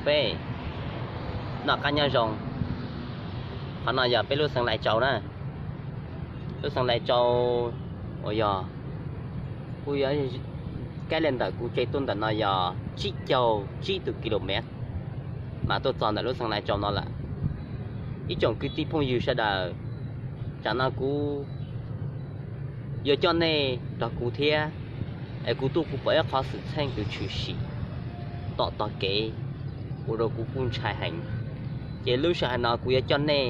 Peb noj qab nyob zoo. Qhov no yog peb lub xeev Lai Châu na. Lub xeev Lai Châu uas yog, kuj yog, kab li ntawm kuv tsev tuaj ntawm no yog tsib caug tsib tus kilomev mas tuaj txog ntawm lub xeev Lai Châu no lawm. Ib tsoom kwv tij phooj ywg sawv daws, tsam no kuv yuav coj nej nrog kuv thiab, es kuv tuaj kuv pom ib qhov xwm txheej kws tshwm sim tom tog kev ua rau kuv kuj ntshai heev. Ces lub sij hawm no kuv yuav coj nej,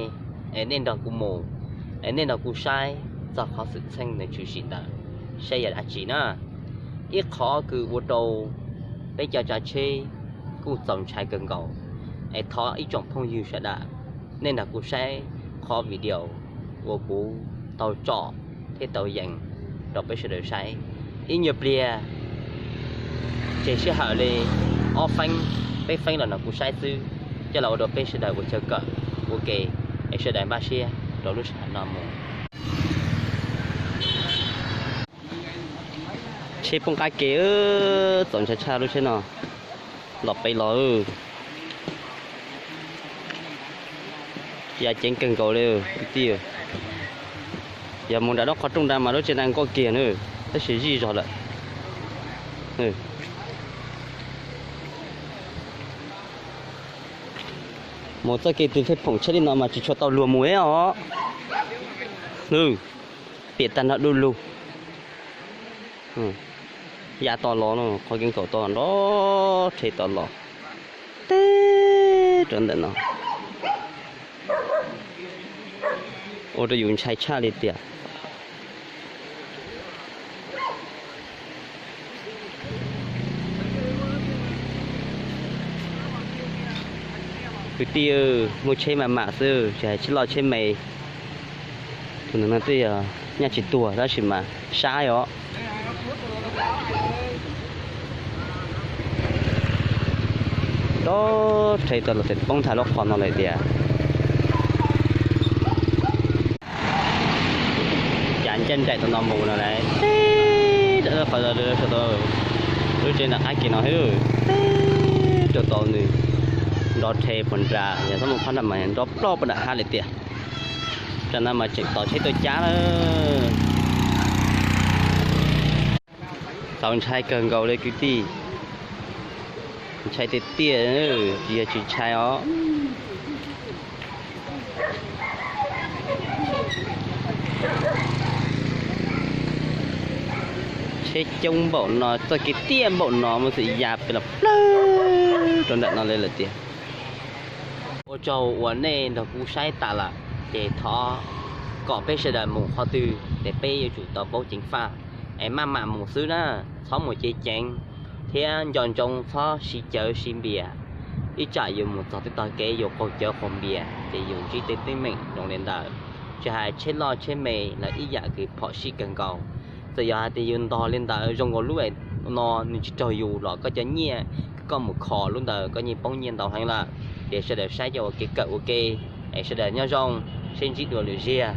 es nej nrog kuv mus, es nej nrog kuv saib txog qhov xwm txheej nws tshwm sim ntawd saib yog dab tsi na. Ib qhov kws ua rau peb cov tsav tsheb kuj txaus ntshai kawg nkaus. Es thov ib tsoom phooj ywg sawv daws, nej nrog kuv saib qhov video uas kuv tau tso thiab tau yees rau peb sawv daws saib. Ib nyuag pliag tseg sij hawm li ob feeb peb feeb los nrog kuv saib xwb, coj los ua rau peb sawv daws ua chaw kawm ua ke, es sawv daws npaj siab rau lub sij hawm no mus. Tsheb poob qab ke, txaus ntshai tshaj lub tsheb no. Los peb los, yam ceev kawg nkaus li kwv tij. Yog mus nram lub qhov rooj nrad mas lub tsheb no nkoj kiag na, tab sis zij zog lawm. Mus txoj kev tws fej phoom tsheb li no mas tsis tshua tau luag mus os. Piam tag nrho du lug. Ya to los no, qhov kev nkaum to nrov rhe to los teb rau ntawm no. Ua rau yus ntshai tshaj li tiag. Kwv tij, muaj tsheb mas mam xwb, tsis hais tsheb loj tsheb me. Tus ntawm no twb yog nyaj tsis tuag tab sis mas sab os. Rov rhe tau los tes poob nthav lub qhov no lawm tiag. Cas ncaj nraim tau no mus no las, teb rau qhov, lub tsev nram qab ke no, teb rau tau nws nrov rhe puag nrad, yog txhob mus qhov nrad mas nrov ploj puag nram hav lawm tiag. Tam no mas tseem tos tsheb tuaj cab lawm. Txaus ntshai kawg nkaus li kwv tij. Ntshai tiag tiag, tsis yog tsis ntshai os. Tsheb coob npaum no, txoj kev tiaj npaum no, muaj txim ya pes los plawg rau nram no li lawm tiag. Ua tsaug uas nej nrog kuv saib tas lawm, ces thov kom peb sawv daws mus qhov twg ces peb yuav tsum tau paub ceev faj, es maj mam mus xwb na, txhob mus ceev ceev, thiab nco ntsoov txhob siv cawv siv npias. Ib tsam yus mus txog tej tog kev yus qaug cawv qaug npias ces yus ntsib tej teeb meem zoo li ntawd. Tsis hais tsheb loj tsheb me los ib yam kws phom sij kawg nkaus. Txawm yog hais tias yus ntog li ntawd zoo nkaus lub no nws tsis raug yus los koj cov nyiaj koj mus kho lub ntawd koj yeej poob nyiaj ntau heev lawm. Ces sawv daws saib coj ua kev kawm ua ke, es sawv daws nyob zoo, seb ntsib dua lwm ziag.